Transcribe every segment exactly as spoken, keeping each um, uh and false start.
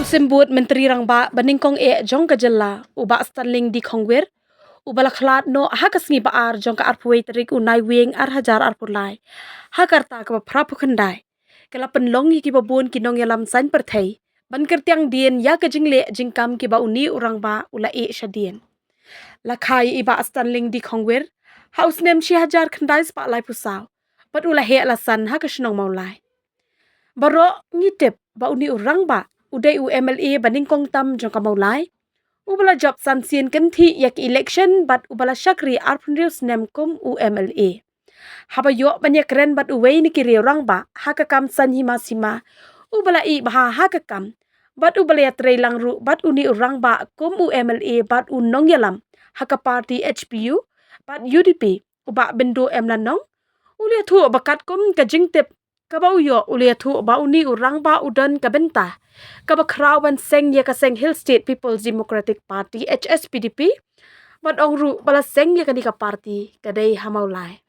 Symbud Myntri Rangbah ba nyngkong eh jong ka jylla, u Bah Stanling D Khongwir, uba la khlad noh ha ka sngi ba ar jong ka arphew wei tarik u Naiwieng ar hajar arphew lai, ha ka rta kaba phra phew khyndai, ka la pynlong ïa kiba bun ki nongïalam saiñ pyrthei ban kyrtiang dien ïa ka jingleh jingkam kiba une u rangbah u la ïeh shadien. La kha ïa i Bah Stanling D Khongwir ha u snem shi hajar khyndai spah laiphew saw, bad u la heh la san ha ka shnong Mawlai. Baroh ngi tip ba une u rangbah u dei u M L A ba nyngkong tam jong ka Mawlai, uba la jop san sien kynthih ïa ka election bad uba la shakri arphew hynriew snem kum u M L A. Haba ïoh ban ïakren bad uwei na ki riew rangbah ha ka kam saiñ hima sima, uba la ïeh bha ha ka kam, bad uba la ïatrei lang ruh bad une u rangbah kum u M L A bad u nongïalam ha ka party H P U bad U D P, u Bah Byndu M Lanong, u la ïathuh ba katkum ka jingtip kaba u ïoh, u la ïathuh ba une u rangbah u don ka bynta kaba khraw ban seng ïa ka seng Hill State People's Democratic Party, H S P D P, bad ong ruh ba la seng ïa kane ka party ka dei ha Mawlai.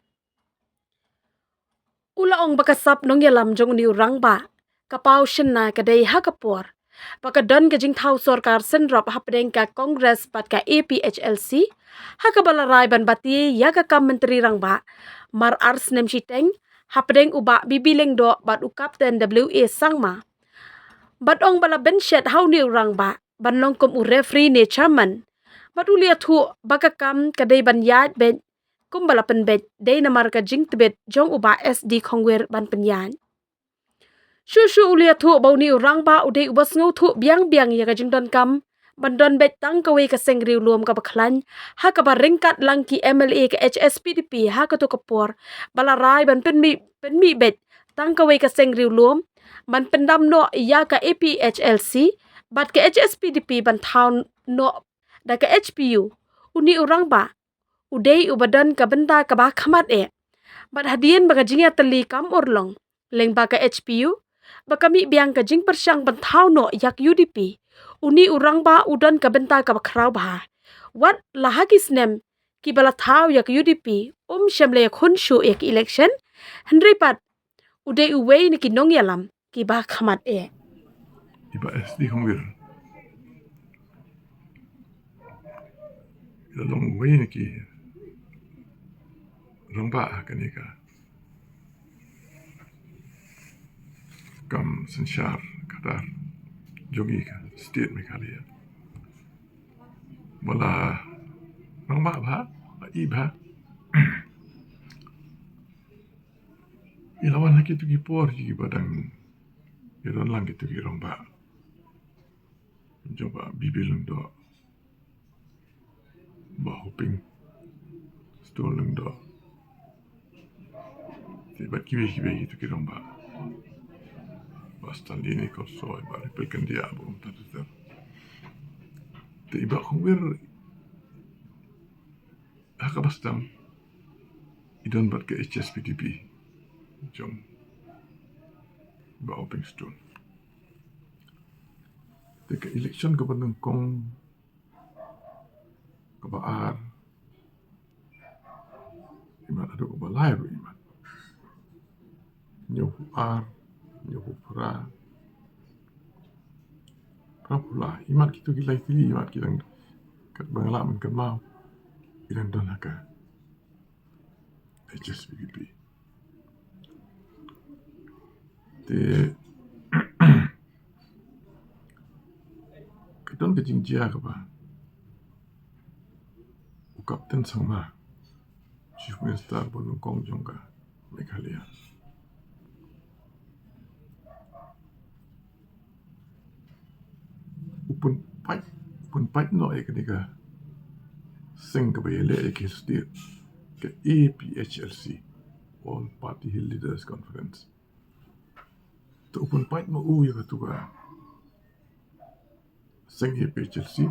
U la ong ba ka sap nongïalam jong une u rangbah, ka paw shynna ka dei ha ka por ba ka don ka jingthaw sorkar synrop hapdeng ka Congress bad ka A P H L C, ha kaba la rai ban bat ïa ka kam Myntri Rangbah mar ar snem shiteng hapdeng u Bah B B Lyngdoh bad u Captain W A Sangma. Bad ong ba la bynshet ha une u rangbah ban long kum u referee ne chairman, bad u la ïathuh ba ka kam ka dei ban ïaid beit kumba la pynbeit, dei namar ka jingtbit jong u Bah S D Khongwir ban pynïaid. Shuh shuh u la ïathuh ba une u rangbah u dei uba sngewthuh biang biang ïa ka jingdonkam ban don beit tang kawei ka seng riewlum kaba khlaiñ, ha kaba ryngkat lang ki M L A ka H S P D P ha kato ka por ba la rai ban pynmih, pynmih beit tang kawei ka seng riewlum ban pyndam noh ïa ka A P H L C bad ka H S P D P ban thaw noh da ka H P U. Une u rangbah u dei uba don ka bynta kaba khmat eh. Bad hadien ba ka jingïatylli kam urlong lyngba ka H P U, ba ka mih biang ka jingpyrshang ban thaw noh ïa ka U D P, une u rangbah u don ka bynta kaba khraw bha. Wat la ha ki snem kiba la thaw ïa ka U D P, um shym la ïakhun shuh ïa ka election, hynrei pat u dei uwei na ki nongïalam kiba khmat eh. I Bah S D Khongwir, i la long uwei na ki rangbah ha kane ka kam synshar khadar jong ngi ka state Meghalaya. Ba la rangbah bha, la ïeh bha. I la wan ha kito ki por kiba dang ïadon lang kito ki rangbah jong Bah B B Lyngdoh, Bah Hoping Stone Lyngdoh, te bad kiwei kiwei kito ki rangbah, Bah Stanley Nichols Roy, Bah Ripple Kyndiah, Bah Umtatha Dkhar. Te i Bah Khongwir ha kaba sdang i don bad ka H S P D P jong Bah Hoping Stone. Te ka election kaba nyngkong, kaba ar, imat haduh kaba lai ruh imat. Hynñiewphew ar, hynñiewphew phra, phra phew lai, imat kito ki lai tylli, imat ki dang, katba nga lah ban kynmaw, i dang don ha ka H S P D P. Te ka don ka jingjia kaba u Captain Sangma, Chief Minister ba nyngkong jong ka Meghalaya, u pynpait, u pynpait noh ïa kane ka seng kaba ïaleh ïa ki Hill State, ka A P H L C, All Party Hill Leaders Conference. Te u pynpait ma u ïa katu ka seng A P H L C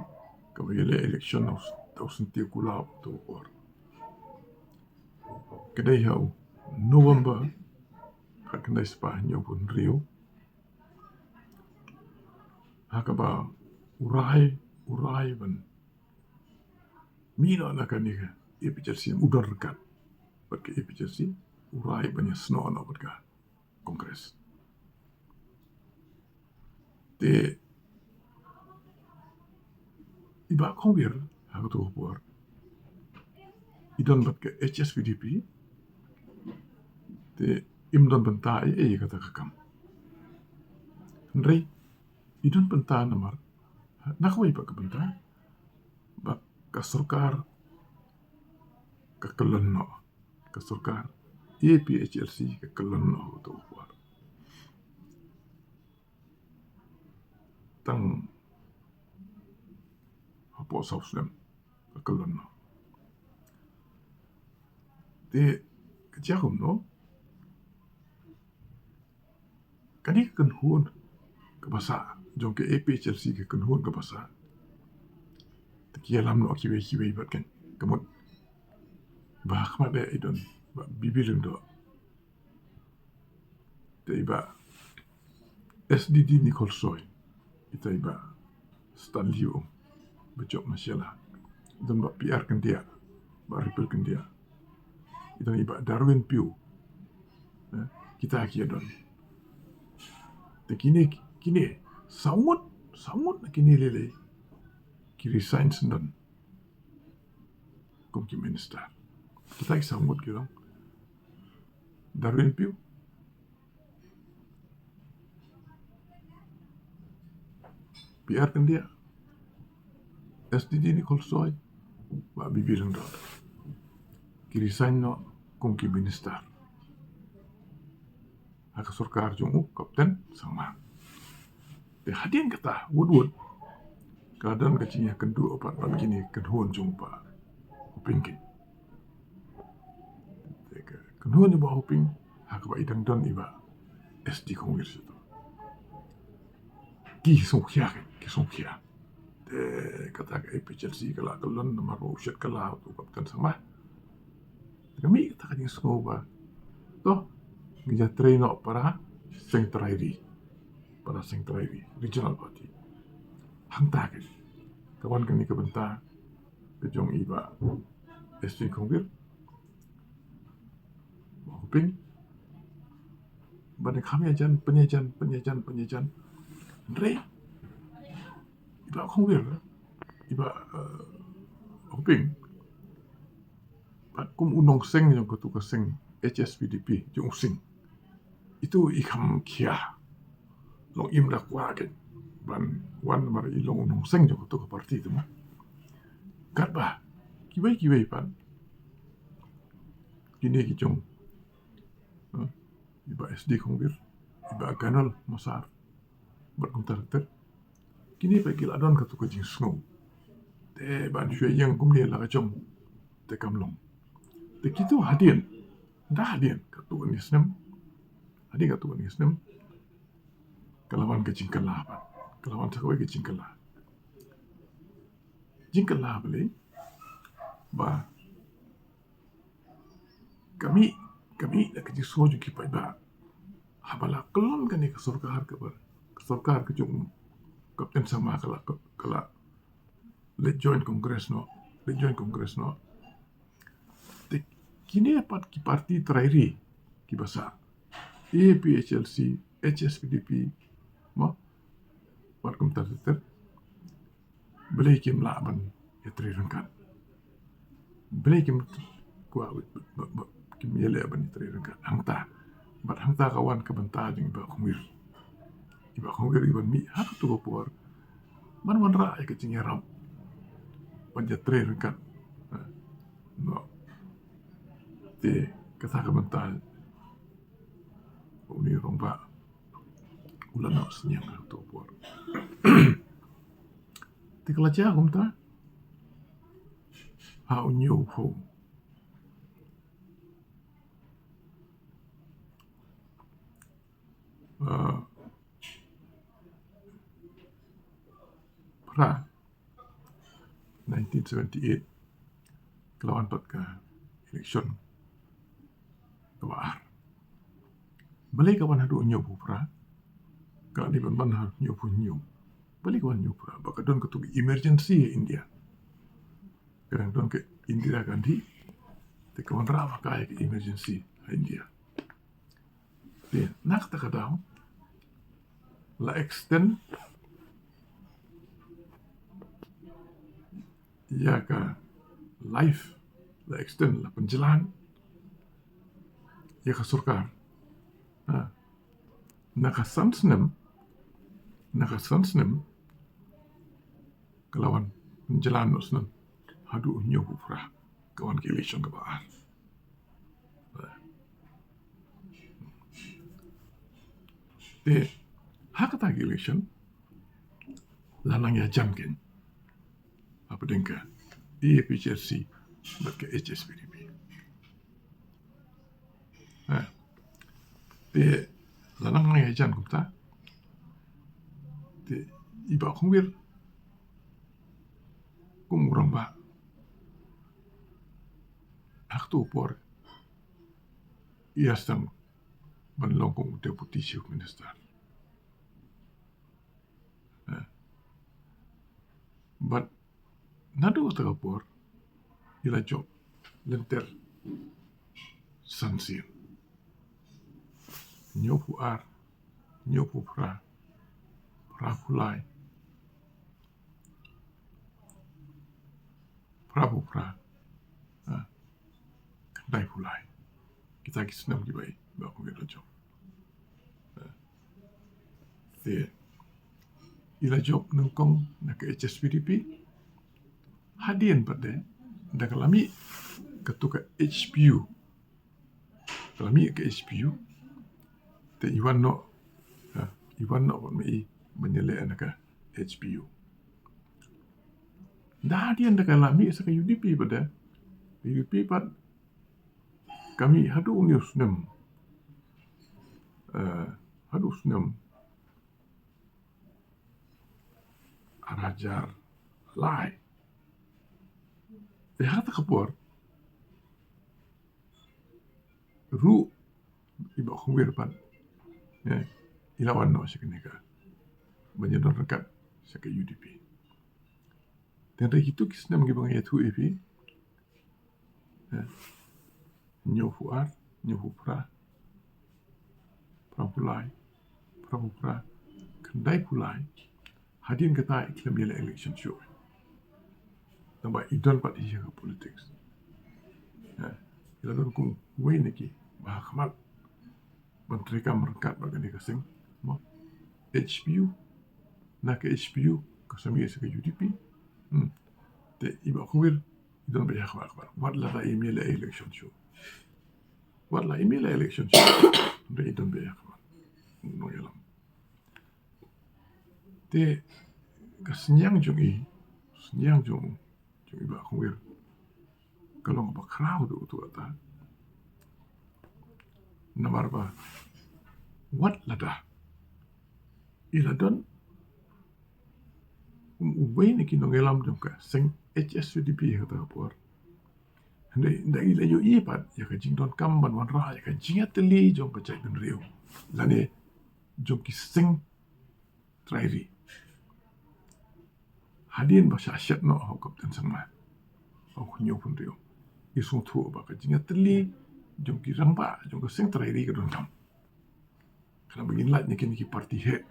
kaba ïaleh election ha u, ha u syntiew kular tu por. Ka dei ha u November khatkhyndai spah hynñiewphew hynriew, ha kaba u rai, u rai ban mih noh na kane ka A P H L C, u don ryngkat bad ka A P H L C, u rai ban ïasnoh noh bad ka Congress. Te I Bah Khongwir ha kato ka por i don bad ka H S P D P, te im don bynta ei ei kata ka kam. Hynrei i don bynta namar na kawei pat ka bynta ba ka sorkar ka kyllon noh, ka sorkar A P H L C ka kyllon noh ha kato ka por. Tang hapoh saw snem ka kyllon noh. Te ka jia kumno? Kane ka kynhun kaba sah jong ka A P H L C, ka kynhun kaba sah, te ki ïalam noh kiwei kiwei bad kan ka mut ba ha khmat eh i don Bah B B Lyngdoh, te i Bah S D D Nicole Soy, ita i Bah Stanley Ong, Bah Job Mashela, i don Bah P R Kyndiah, Bah Ripple Kyndiah, i don i Bah Darwin Piew. Eh, kita ki ïa don. Te kine, kine saw ngut, saw ngut na kine lei lei ki resign shen don kum ki minister. Kita ki saw ngut ki long Darwin Piew, P R Kyndiah, S D D Nicole Soy, Bah B B Lyngdoh. Ki resign noh kum ki minister ha ka sorkar jong u Captain Sangma. Te hadien kata wut wut ka don ka jingïakynduh pat bad kine ki kynhun jong u Bah Hoping ki. Te ka kynhun jong u Bah Hoping ha kaba i dang don i Bah S D Khongwir sha to. Ki sngewkhia, ki sngewkhia. Te kata ka A P H L C ka la kyllon namar ba u shet kylla uto u Captain Sangma. Te ka mih kata ka jingsngew ba to ngin ïatrei noh para seng trai ri, para seng trai ri, regional party. Hangta ka, ka wan kane ka bynta ka jong i Bah S D Khongwir, Bah Hoping, ban kham ïajan, pynïajan, pynïajan, pynïajan. Hynrei i Bah Khongwir, i Bah, eh, Hoping, bad kum u nongseng jong katu ka seng H S P D P jong u Sing, itu i kham khia. Long im da kwah kein ban wan namar i long u nongseng jong katu ka party te mo. Katba kiwei kiwei pat kine ki jong, eh, i Bah S D Khongwir, i Bah Ganol Mosar, bad kumta ter ter. Kine pat ki la don katu ka jingsngew. Te ban shu ïeng kumne la ka jong te kam long. Te kitu hadien, da hadien katu kane snem, hadien katu kane snem ka la wan ka jingkylla pat, ka la wan sa kawei ka jingkylla. Jingkylla balei? Ba ka mih, ka mih da ka jingsngew jong ki paidbah haba la kyllon kane ka sorkar kaba, ka sorkar ka jong u Captain Sangma ka la, ka la leit join Congress noh, leit join Congress noh. Te kine pat ki party trai ri kiba sah, A P H L C, H S P D P, mo, bad kumta ter ter. Balei kim lah ban ïatrei ryngkat? Balei kim kwah, ba, ba, ba, kim ïaleh ban ïatrei ryngkat? Hangta, bad hangta ka wan ka bynta jong i Bah Khongwir. I Bah Khongwir i ban mih ha katu ka por ban wanrah ïa ka jingïarap ban ïatrei ryngkat. Noh. Te kata ka bynta une u rangbah u la noh synñiang ha kato ka por. Te ka la jia kumta ha u Hynñiewphew, ah, Phra, nineteen seventy-eight, ka la wan pat ka election kaba ar. Balei ka wan haduh Hynñiewphew Phra? Ka la dei ban wan ha Hynñiewphew Hynñiew. Balei ka wan Hynñiewphew Phra? Ba ka don kato ka emergency ha India. Ka dang don ka Indira Gandhi, te ka wanrah ba ka ïa ka emergency ha India. Te na kata ka daw la extend ïa ka life, la extend, la pynjlan ïa ka sorkar. Ha. Na ka san snem, na ka san snem, ka la wan pynjlan noh snem haduh hynñiewphew phra, ka wan ka election kaba ar. Te ha kata ka election la nang ïajan kein hapdeng ka A P H L C bad ka H S P D P. Ha. Te la nang ïajan kumta. Te i Bah Khongwir kum u rangbah, ha kato ka por i la sdang ban long kum u Deputy Chief Minister. Eh. Bad naduh kata ka por i la jop lynter san sien. Hynñiewphew ar, hynñiewphew phra, phraphew lai, phraphew phra, ha, khyndaiphew lai. Kita ki snem kiba i Bah Khongwir i la jop. Ha. Te i la jop nyngkong na ka H S P D P. Hadien pat de da ka la mih katu ka H P U. Ka la mih ka H P U. Te i wan noh, ha, i wan noh bad ma i ban ïaleh na ka H P U. Da hadien da ka la mih sa ka U D P pat de, U D P pat ka mih haduh une u snem, eh, haduh u snem ar hajar lai. Te ha kata ka por ruh i Bah Khongwir pat, eh, i la wan noh sha kane ka, ban ïadon ryngkat sha ka U D P. Te hynrei kito ki snem kiba nga ïathuh ïa phi, eh, hynñiewphew ar, hynñiewphew phra, phraphew lai, phraphew phra, khyndaiphew lai. Hadien kata i khlem ïaleh election shuh. Tangba i don pat hi ha ka politics. Ha, i la don kum uwei na kiba ha khmat ban treikam ryngkat bad kane ka seng, mo. H P U, na ka H P U ka sa mih sa ka U D P. Hmm. Te i Bah Khongwir i don beit ha khmat, khmat. Wat lada im ïaleh election shuh. Wat la im ïaleh election shuh. Hynrei i don beit ha khmat. Nongïalam. Te ka synñiang jong i, synñiang jong, jong i Bah Khongwir ka long ba khraw duh duh ta. Namar ba wat lada i la don kum uwei na ki nongïalam jong ka seng H S P D P ha kata ka por, hynrei da i la ïohi pat ïa ka jingdonkam ban wanrah ïa ka jingïatylli jong ka jaitbynriew lane jong ki seng trai ri. Hadien ba shah shet noh ha u Captain Sangma ha u hynñiewphew hynriew, i sngewthuh ba ka jingïatylli jong ki rangbah jong ka seng trai ri ka donkam. Khnang ba ngin lait na kine ki party heh.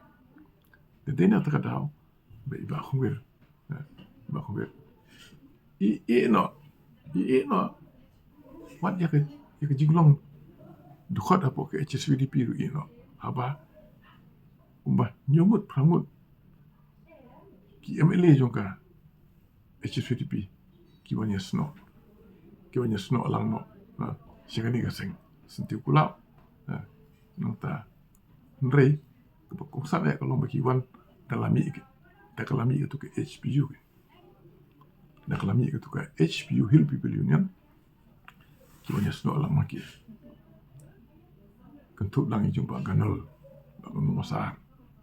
Te dei na kata ka daw ba i Bah Khongwir, eh, i Bah Khongwir i, i ïeh noh, i ïeh noh wat ïa ka, ïa ka jinglong dkhot hapoh ka H S P D P ruh i ïeh noh. Haba kumba hynñiew ngut phra ngut ki M L A jong ka H S P D P ki wan ïasnoh, ki wan ïasnoh lang noh, ha, sha kane ka seng Syntiew Kulap, ha. Nangta hynrei kaba kongsan eh ka long ba ki wan da ka la mih, da ka la mih katu ka H P U, da ka la mih katu ka H P U, Hill People Union. Ki wan ïasnoh lang ma ki. Kynthup lang i jong Bah Ganol, Bah Ganol Massar,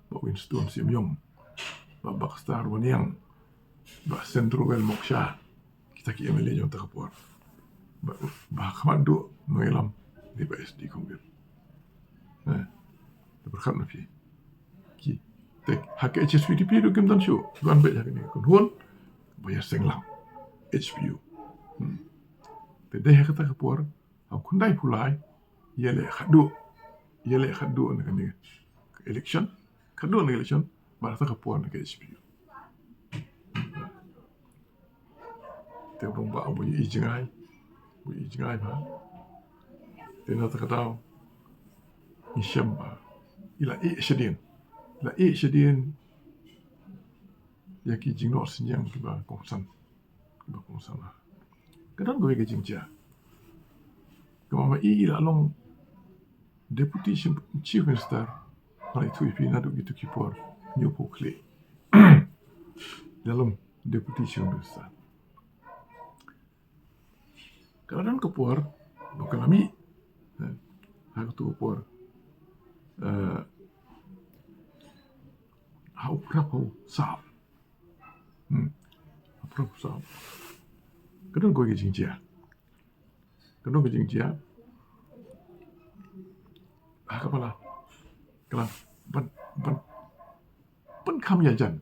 Bah Winston Syiemliong, Bah Baxter Wanniang, Bah Sendrowell Moksha. Kita ki M L A jong kata ka por. Ba, ba ha khmat duh nongïalam dei Bah S D Khongwir. Eh, te pyrkhat na phi. Ki, te ha ka H S P D P ruh kim don shuh, ki wan beit ha kane ka kynhun ba ïaseng lang, H P U. Hmm. Te dei ha kata ka por ha u khyndaiphew lai, ïaleh khatduh, ïaleh khatduh na kane ka election, khatduh na ka election, bad ha kata ka por na ka H P U. Te u long ba u ïohi jngai, u ïohi jngai ba. Te na kata ka daw ngi shem ba i la ïeh shadien, i la ïeh shadien ïa ki jingnoh synñiang kiba kongsan, kiba kongsan. Ka don kawei ka jingjia. Kaba ma i i la long Deputy Chief Minister, nga la ïathuh ïa phi naduh kito ki por hynñiewphew khlieh. I la long Deputy Chief Minister. Ka la don ka por ba ka la mih, eh, ha kato ka por, eh, ha u phra phew saw. Hmm. Ha u phra phew saw. Ka don kawei ka jingjia. Ka don ka jingjia. Ha kaba la, ka la ban, ban, ban kham ïajan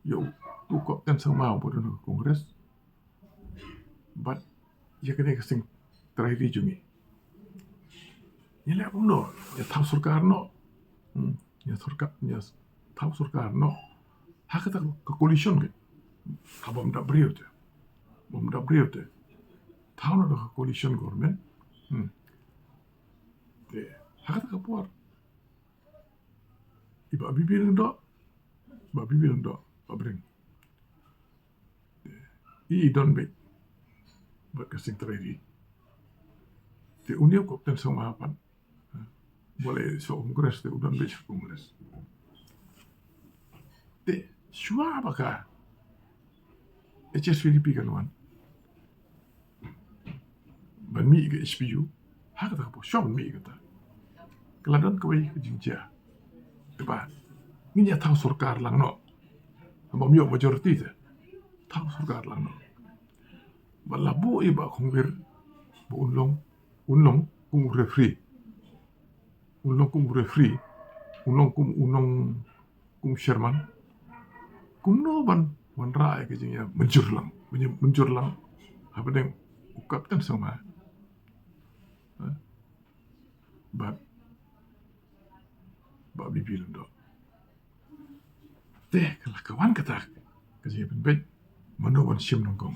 ïa u, u Captain Sangma uba don ha ka Congress bad ïa kane ka seng trai ri jong ngi. Ngi leh kumno, ngi thaw sorkar noh. Hmm, ngi sorkar, ngi thaw sorkar noh. Ha kata ka coalition ka, ha bym dap briew te, bym dap briew te, thaw noh da ka coalition government. Hmm. Te ha kata ka por i Bah B B Lyngdoh, Bah B B Lyngdoh, Bah Bring, i, i don beit bad ka seng trai ri. Te une u Captain Sangma pat, eh, ba leit sha Congress, te u don beit sha Congress. Te shuwa ba ka H S P D P kan wan ban mih ka H P U, ha kata ka por shong mih kata, ka la don kawei ka jingjia kaba ngin ïa thaw sorkar lang noh. Haba ym ïoh majority te, thaw sorkar lang noh. Ba la buh ïa Bah Khongwir ba un long, un long kum u referee. Un long kum u referee, un long kum, un long kum u chairman. Kumno ban wanrah ïa ka jingïamynjur lang, mynjur lang hapdeng u Captain Sangma, eh, bad Bah B B Lyngdoh. Te ka la ka wan kata ka jingïapynbeit, mano ban shim nyngkong.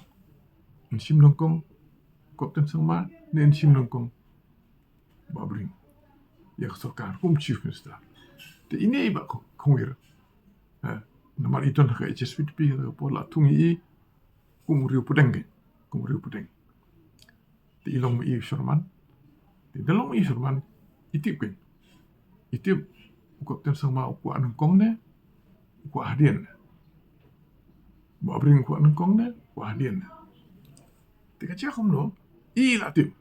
Yn shim nyngkong Captain Sangma ne yn shim nyngkong Bah Bring ïa ka sorkar kum Chief Minister. Te ine i Bah Khongwir, eh, namar i don ha ka H S P D P ha ka por, la thung ïa i kum u riewpdeng, kum u riewpdeng. Te i long ma i u chairman. Te da long ma i u chairman, i tip kein, i tip u Captain Sangma u kwah nyngkong ne u kwah hadien ne, Bah Bring u kwah nyngkong ne u kwah hadien ne. Te ka jia kumno, i la tip.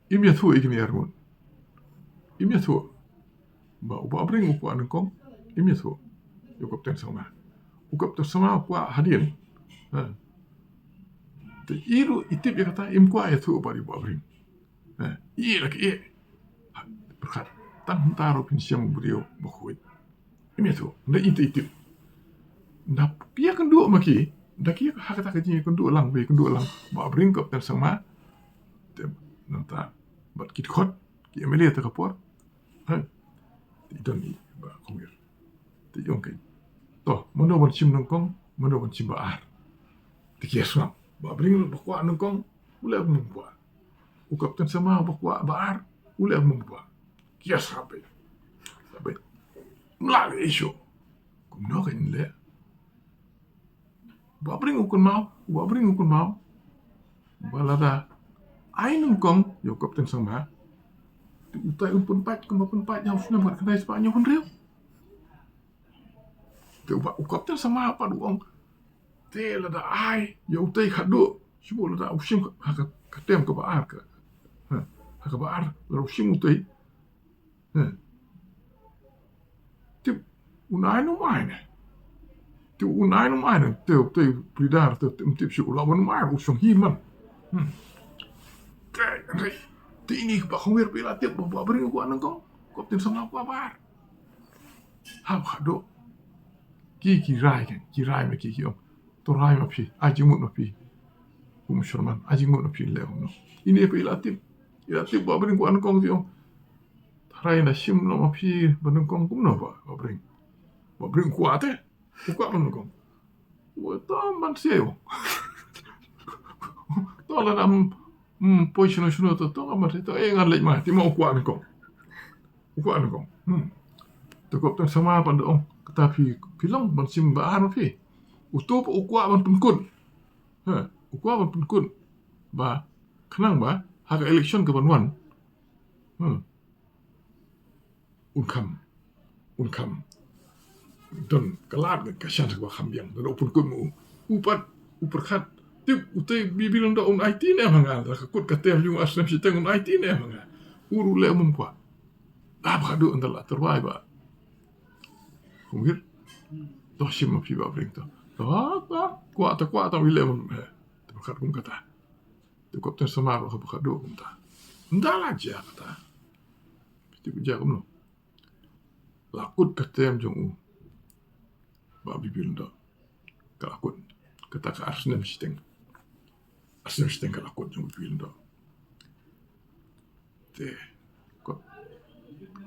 Im ïathuh ïa kine arngut. Im ïathuh ba u Bah Bring u kwah nyngkong, im ïathuh ïa u Captain Sangma. U Captain Sangma u kwah hadien. Ha. Te i ruh i tip ïa kata, im kwah ïathuh pat ïa u Bah Bring. Ha, i la ki, ha, pyrkhat tang hynta ruh phin shem u briew ba khuid. Im ïathuh, nda i te i tip. Nda ki ïakynduh ma ki, nda ki ha kata ka jingïakynduh lang, ba ïakynduh lang Bah Bring, Captain Sangma. Te nangta bad ki dkhot, ki M L A ta ka por. Ha. Te i don i Bah Khongwir. Te i ong kein, to, mano ban shim nyngkong, mano ban shim ba ar. Te ki ïasngap. Bah Bring ba kwah nyngkong, u leh ba ar. U Captain Sangma ba kwah ba ar, u leh ba ar. Ki ïasngap beit. Beit. Mlah ïa i shuh. Kumno kan leh? Bah Bring u kynmaw, Bah Bring u kynmaw ba lada ai nyngkong ïa u Captain Sangma, te utai un pynpait kumba pynpait ïa u snem khatkhyndai spah hynñiewphew hynriew. Te u Bah, u Captain Sangma pat u ong, te lada ai ïa utai khadduh, shu lada u shim ha ka, ka term kaba ar ka, ha, ha kaba ar, lada u shim utai, Hmm. Tip un ai ne um ai ne. Tip un ai ne um ai ne. Te, te pyrda te, te, tip shu la ban um ai u shong hi man. Hmm. Te, te, te ini Bah Khongwir phi la tip ba, Bah Bring u kwah nyngkong. Captain Sangma u kwah ba ar. Ha, khadduh. Ki, ki rai kein, ki rai ma ki, ki ong, to rai ma phi, ai jingmut ma phi. Kum u chairman, ai jingmut ma phi leh kumno. Ini phi la tip, i la tip Bah Bring kwah nyngkong, ki ong, tharai nda shim noh ma phi ba nyngkong kumno Bah, Bah Bring. Bah Bring kwah te, u kwah ba nyngkong. Wa tam ban siew. To la dam, hmm, poi shano shano to, to ka mat to, eh, ngan leit ma, te ma u kwah nyngkong. U kwah nyngkong. Hmm. Te Kapten Sangma pat u ong, kata phi, phi long ban shim ba ar phi. Uto pat u kwah ban pynkut. Ha, u kwah ban pynkut. Ba, khnang ba, ha ka election ka ban wan. Hmm. Un kham, un kham don ka lad ka shan kaba kham biang. Don u pynkut ma u, u pat, u pyrkhat. Tip u te Bibi Lyngdoh un aiti ne em ha nga, da ka kut ka tem jong u ar snem shiteng un aiti ne em ha nga. U ruh leh um kwah. Ah, ba ka duh ynda la tyrwa i Bah Khongwir. To shim ma phi Bah Pring to. To, to, kwah to, kwah to, wi leh um, eh, te pyrkhat kum kata. Te Kapten Sangma ruh haba ka duh kumta. Ynda la jia kata. Phi tip jia kumno. La kut ka term jong u Bah Bibi Lyngdoh. Ka la kut. Kata ka ar snem shiteng. Ar snem shiteng ka la kut jong u Bibi Lyngdoh. Te. Ko.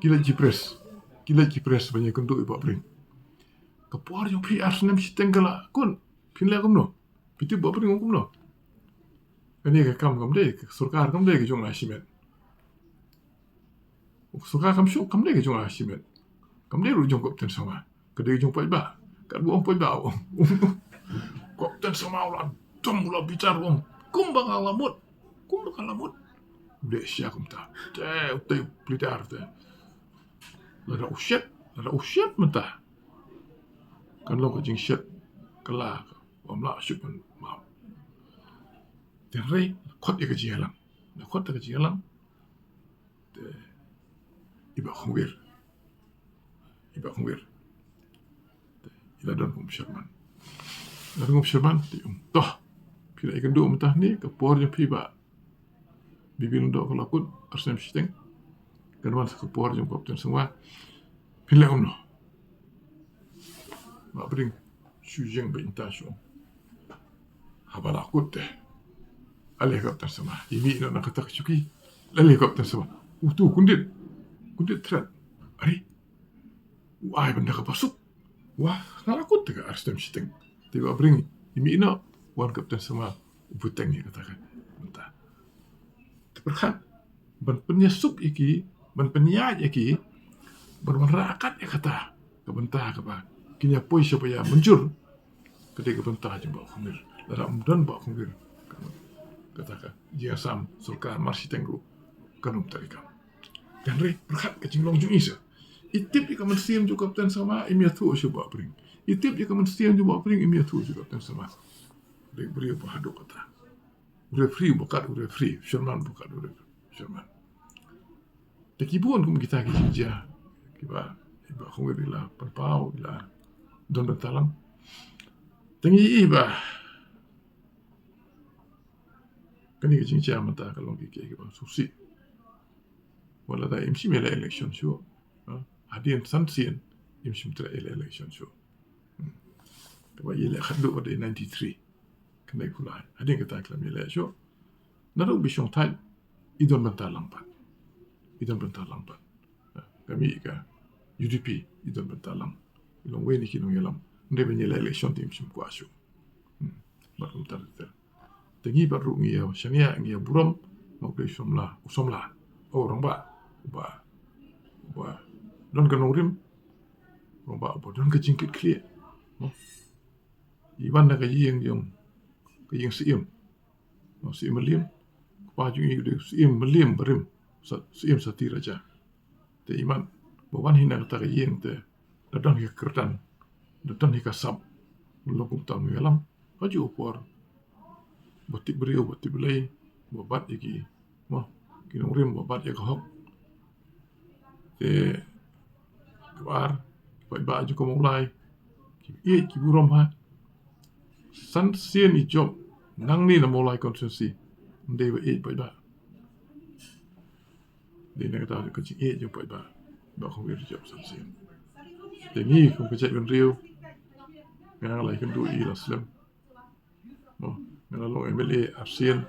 Ki leit ki press. Ki leit ki press ban ïakynduh ïa Bah Pring. Ka por jong phi ar snem shiteng ka la kut. Phin leh kumno. Phi tip Bah Pring ong kumno. Kane ka kam kam dei, ka sorkar kam dei ka jong nga shimet. Ka sorkar kam shu, kam dei ka jong nga shimet. Kam dei ruh jong Kapten Sangma. Ka dei ka jong paidbah. Katba ong paidbah u ong. Kapten Sangma u la dom u la bitar u ong. Kumba nga la mut. Kumba nga la mut. U leh shisha kumta. Te, u te u plie dar te. Lada u shet, lada u shet mynta. Kan long ka jingshet. Ka la, ka Ym lah shuh ban map. Te hynrei, khot ïa ka jingïalang. Khot ïa ka jingïalang. Te, i Bah Khongwir. I Bah Khongwir. Te, i la don kum sherman. I la don kum sherman, te um. To. Phi la ïakynduh mynta hangne, ka por jong phi Bah Bibi Lyngdoh ka la kut, ar snem shiteng. Kan wan sa ka por jong Kapten Sangma. Phin leh kumno. Bah Pring shu ïeng beit mynta shu ong. Haba la kut te. Ale Kapten Sangma. I mih noh na kata ka shuki. Ale Kapten Sangma. Utu kyndit. Kyndit threat. Are. U ai ban da kaba suk. Wah, nga la kut te ka ar snem shiteng. Te Bah Pring, i mih noh, wan Kapten Sangma, u bteng ïa kata ka bynta. Te pyrkhat, ban pynïasuk ïa ki, ban pynïaid ïa ki, ban wanrah kat ïa kata ka bynta kaba kin ïa poi sha ba ïa mynjur. Ka dei ka bynta jong Bah Khongwir. Lada ym don Bah Khongwir, kata ka jingïasam sorkar mar shiteng ruh kan ym trei kam. Te hynrei pyrkhat ka jinglong jong i seh. I tip ïa ka mynsiem jong Kapten Sangma, im ïathuh sha Bah Pring. I tip ïa ka mynsiem jong Bah Pring, im ïathuh sha Kapten Sangma. Dei briew ba haduh kata. U referee ba kat u referee, sherman ba kat u referee, sherman. Te ki bun kum kita ki jingjia kiba, kiba Khongwir i la pynpaw, i la don bynta lang. Te ngi i ba kane ka jingjia mynta ka long ki, ki, kiba sngewsih. Wat la da im shym ïaleh election shuh. Ha? Hadien san sien im shym treh ïaleh election shuh. Hmm. Kaba ïaleh khatduh ka dei ninety-three. Kane ka lai. Hadien kata ki la ïaleh shuh. Naduh ba i shong thait i don bynta lang pat. I don bynta lang pat. Ha? Ka mih ka U D P i don bynta lang. I long wei na ki nongïalam. Hynrei ban ïaleh election te im shym kwah shuh. Hmm. Bad kumta ter. Te ngi pat ruh ngi ïa shaniah, ngi ïa burom, ma u dei u samla, u samla. U rangbah, uba, uba don ka nongrim, rangbah uba don ka jingkitkhlieh. No? I wan na ka ïing jong, ka ïing Syiem. No, Syiem Mylliem, kpa jong i u dei Syiem Mylliem barim, Sa-, Syiem Sati Raja. Te i mat, ba wan hi na kata ka ïing te, da don hi ka kyrdan, da don hi ka sap, long kumta u nongïalam, ha juh u por, ba tip briew, ba tip Blei, ba bat ïa ki, mo, ki nongrim, ba bat ïa ka hok. Te, kaba ar, ki paidbah jong ka Mawlai, ki ïeit, ki burom ha, san sien i jop, nangne na Mawlai constituency, ym dei ba ïeit paidbah. Dei na kata ka jingïeit jong paidbah. Bah Khongwir jop san sien. Te ngi kum ka jaitbynriew, nga la ïakynduh ïa i la slem. Mo, nga la long M L A ar sien.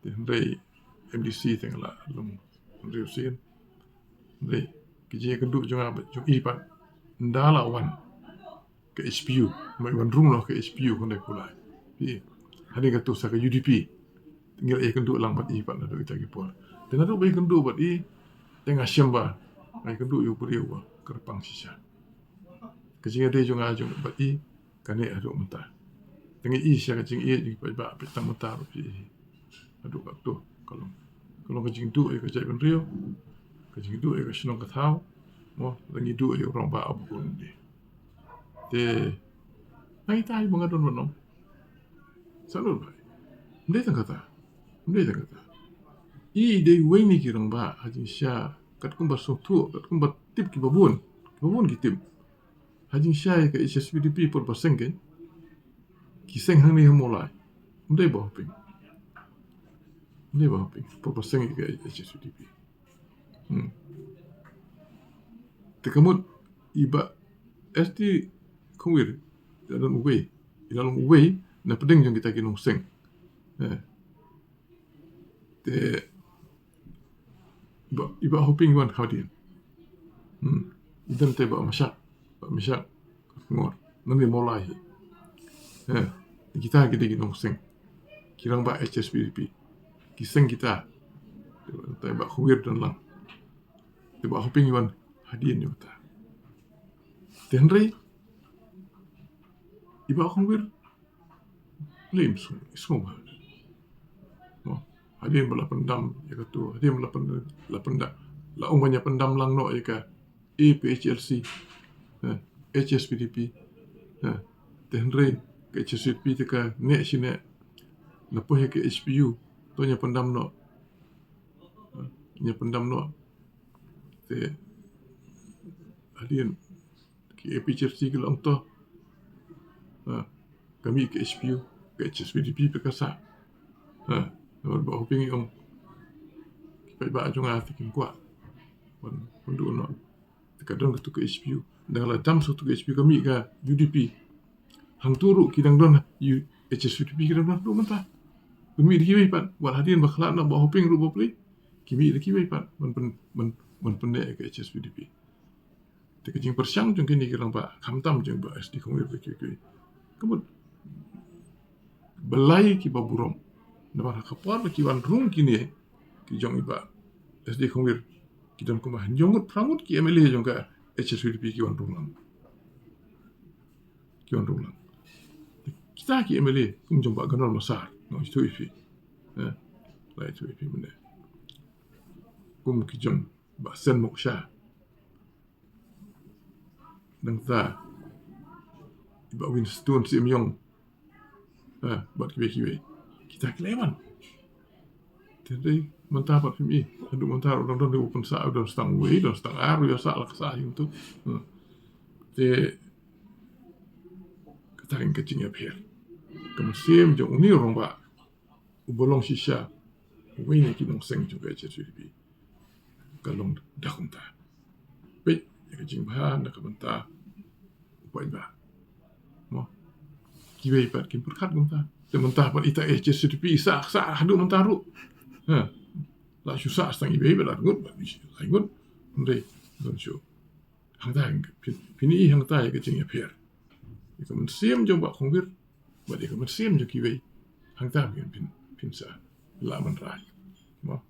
Te hynrei M D C te nga la long hynriew sien. Hynrei ka jingïakynduh jong nga bad jong i pat, ynda la wan ka H P U, ma i wan rung noh ka H P U, kane ka lai. Phi, Hadien kata sa ka U D P. Ngi la ïakynduh lang bad i pat naduh kita ki por. Te naduh ba ïakynduh bad i, te nga shem ba nga ïakynduh ïa u briew ba kyrpang shisha. Ka jingïadei jong nga jong bad i, kane haduh mynta. Te ngi i sha ka jingïeit jong ki paidbah, peit tang mynta ruh phi i. Haduh katto ka long, ka long ka jingduh ïa ka jaitbynriew, ka jingduh ïa ka shnong ka thaw, mo, la ngi duh ïa u rangbah uba khuid. Te na kita hi ba nga don ban ong. Sa lut bha. Ym dei tang kata. Ym dei tang kata. I dei uwei na ki rangbah ha jingshisha, katkum ba sngewthuh, katkum ba tip kiba bun. Kiba bun ki tip. Ha jingshisha ïa ka H S P D P por ba seng kein, ki seng hangne ha Mawlai. Ym dei Bah Hoping. Ym dei Bah Hoping por ba seng ïa ka H S P D P. Hmm. Te ka mut i Bah S D Khongwir i la don uwei, i la long uwei na pdeng jong kita ki nongseng. Eh. Te i Bah, i Bah Hoping i wan hadien. Hmm. I don te Bah Mashak, Bah Mashak Ngor. Nangne Mawlai hi. Eh, kita ki dei ki nongseng. Ki rangbah H S P D P. Ki seng kita. Te Bah Khongwir don lang. Te Bah Hoping i wan hadien ïa uta. Te hynrei i Bah Khongwir, lei, ym sngew, ym sngew bha. Mo, hadien ba la pyndam ïa kato, hadien ba la pyn-, la pyndam, la ong ban ïa pyndam lang noh ïa ka A P H L C, eh, H S P D P, eh, te hynrei ka H S P D P te ka neh shi neh, la poi ha ka H P U, to ïa pyndam noh, eh, ïa pyndam noh. Te hadien ki A P H L C ki la ong to, ha, ka mih ka H P U, ka H S P D P pat ka sah. Ha, namar Bah Hoping i ong, ki paidbah jong nga te kim kwah ban, ban duh noh. Te ka don kato ka H P U. Dang la dam sa kato ka H P U, ka mih ka U D P. Hangto ruh ki dang don U-, H S P D P ki dang don haduh mynta. Pynmih da kiwei pat, wat hadien ba khlad na Bah Hoping ruh bapli, ki mih da kiwei pat ban pyn-, ban, ban pynneh ïa ka H S P D P. Te ka jingpyrshang jong kine ki rangbah, khamtam jong Bah S D Khongwir bad kiwei kiwei, ka mut balei kiba burom. Namar ha ka por ba ki wan rung kine ki jong i Bah S D Khongwir, ki don kumba hynñiew ngut phra ngut ki M L A jong ka H S P D P ki wan rung lang. Ki wan rung lang. Kita ki M L A kum jong Bah Ganol Massar, nga ong ïa phi. Eh, la ïa phi mynne. Kum ki jong Bah Sen Mokshah. Nangta i Bah Winston Syiemlieh, ha, bad kiwei kiwei. Kita ki la wan. Te dei mynta pat phim i, haduh mynta ruh dang don, dang don uba pynsah, don stang wei, don stang ar, ïoh sah la ka sah ïa uto. Hmm. Te kata ka jingïapher. Ka mynsiem jong une u rangbah uba long shisha uwei na ki nongseng jong ka H S P D P ka long da kumta. Peit ïa ka jingbha na ka bynta u paidbah. Mo. Kiwei pat kim pyrkhat kumta. Te mynta pat ita H S P D P i sah, sah haduh mynta ruh. Ha. La shu sah tang iwei bad ar ngut bad lai ngut. Hynrei don shuh. Hangta phin, phin i hangta ïa ka jingïapher. Ïa ka mynsiem jong Bah Khongwir bad ïa ka mynsiem jong kiwei. Hangta phin, phin, phin sa lah ban rai. Mo.